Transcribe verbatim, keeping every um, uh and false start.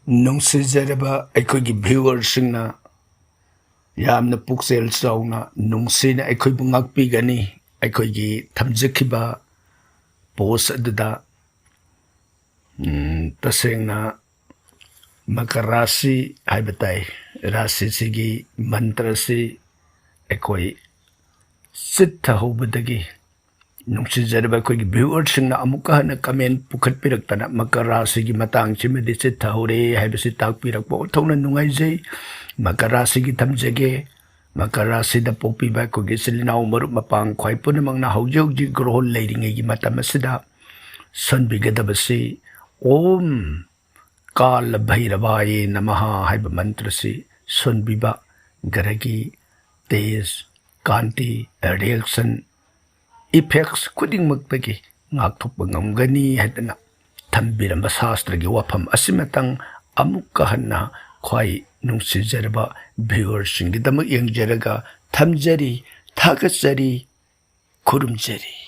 ꯅꯨꯡꯁꯤꯖꯔꯕ ꯑꯩꯈꯣꯏꯒꯤ viewerꯁꯤꯡꯅ ꯌꯥꯝꯅ ꯄꯨꯛꯆꯦꯜ ꯆꯥꯎꯅ ꯅꯨꯡꯁꯤꯅ ꯑꯩꯈꯣꯏꯕꯨ ꯉꯥꯛꯄꯤꯒꯅꯤ꯫ ꯑꯩꯈꯣꯏꯒꯤ ꯊꯝꯖꯈꯤꯕ post ꯑꯗꯨꯗ, ꯎꯝ, ꯇꯁꯦꯡꯅ ꯃꯀꯔ ꯔꯥꯁꯤ ꯍꯥꯏꯕ ꯇꯥꯏ, ꯔꯥꯁꯤꯁꯤꯒꯤ ꯃꯟꯇ꯭ꯔꯁꯤ ꯑꯩꯈꯣꯏ ꯆꯤꯠꯊꯍꯧꯕꯗꯒꯤ ꯅꯨꯡꯁꯤꯖꯔꯕ ꯑꯩꯈꯣꯏꯒꯤ viewerꯁꯤꯡꯅ ꯑꯃꯨꯛꯀ ꯍꯟꯅ comment ꯄꯨꯈꯠꯄꯤꯔꯛꯇꯅ ꯃꯀꯔ ꯔꯥꯁꯤꯒꯤ ꯃꯇꯥꯡꯁꯤꯃꯗꯤ ꯆꯤꯠꯊꯍꯧꯔꯦ ꯍꯥꯏꯕꯁꯤ ꯇꯥꯛꯄꯤꯔꯛꯄ ꯑꯣꯟꯊꯣꯛꯅ ꯅꯨꯡꯉꯥꯏꯖꯩ꯫ ꯃꯀꯔ ꯔꯥꯁꯤꯒꯤ ꯊꯝꯖꯒꯦ꯫ ꯃꯀꯔ ꯔꯥꯁꯤꯗ ꯄꯣꯛꯄꯤꯕ ꯑꯩꯈꯣꯏꯒꯤ ꯏꯆꯤꯜ ꯏꯅꯥꯎ ꯃꯔꯨꯞ ꯃꯄꯥꯡ ꯈ꯭ꯋꯥꯏ ꯄꯨꯝꯅꯃꯛꯅ ꯍꯧꯖꯤꯛ ꯍꯧꯖꯤꯛ ꯒ꯭ꯔꯣꯍꯣꯟ ꯂꯩꯔꯤꯉꯩꯒꯤ ꯃꯇꯝ ꯑꯁꯤꯗ ꯁꯣꯟꯕꯤꯒꯗꯕꯁꯤ "ꯑꯣꯝ ꯀꯥꯂ ꯚꯩꯔꯚꯥꯌꯦ ꯅꯃꯍ" ꯍꯥꯏꯕ ꯃꯟꯇ꯭ꯔꯁꯤ ꯁꯣꯟꯕꯤꯕ꯫ ꯒ꯭ꯔꯍꯒꯤ ꯇꯦꯖ, ꯀꯥꯟꯇꯤ, reaction, effects ꯈꯨꯗꯤꯡꯃꯛꯇꯒꯤ ꯉꯥꯛꯊꯣꯛꯄ ꯉꯝꯒꯅꯤ ꯍꯥꯏꯗꯅ ꯊꯝꯕꯤꯔꯝꯕ ꯁꯥꯁꯇ꯭ꯔꯒꯤ ꯋꯥꯐꯝ ꯑꯁꯤꯃꯇꯪ ꯑꯃꯨꯛꯀ ꯍꯟꯅ ꯈ꯭ꯋꯥꯏ ꯅꯨꯡꯁꯤꯖꯔꯕ viewerꯁꯤꯡꯒꯤꯗꯃꯛ ꯌꯦꯡꯖꯔꯒ ꯊꯝꯖꯔꯤ, ꯊꯥꯒꯠꯆꯔꯤ, ꯈꯨꯔꯨꯝꯖꯔꯤ꯫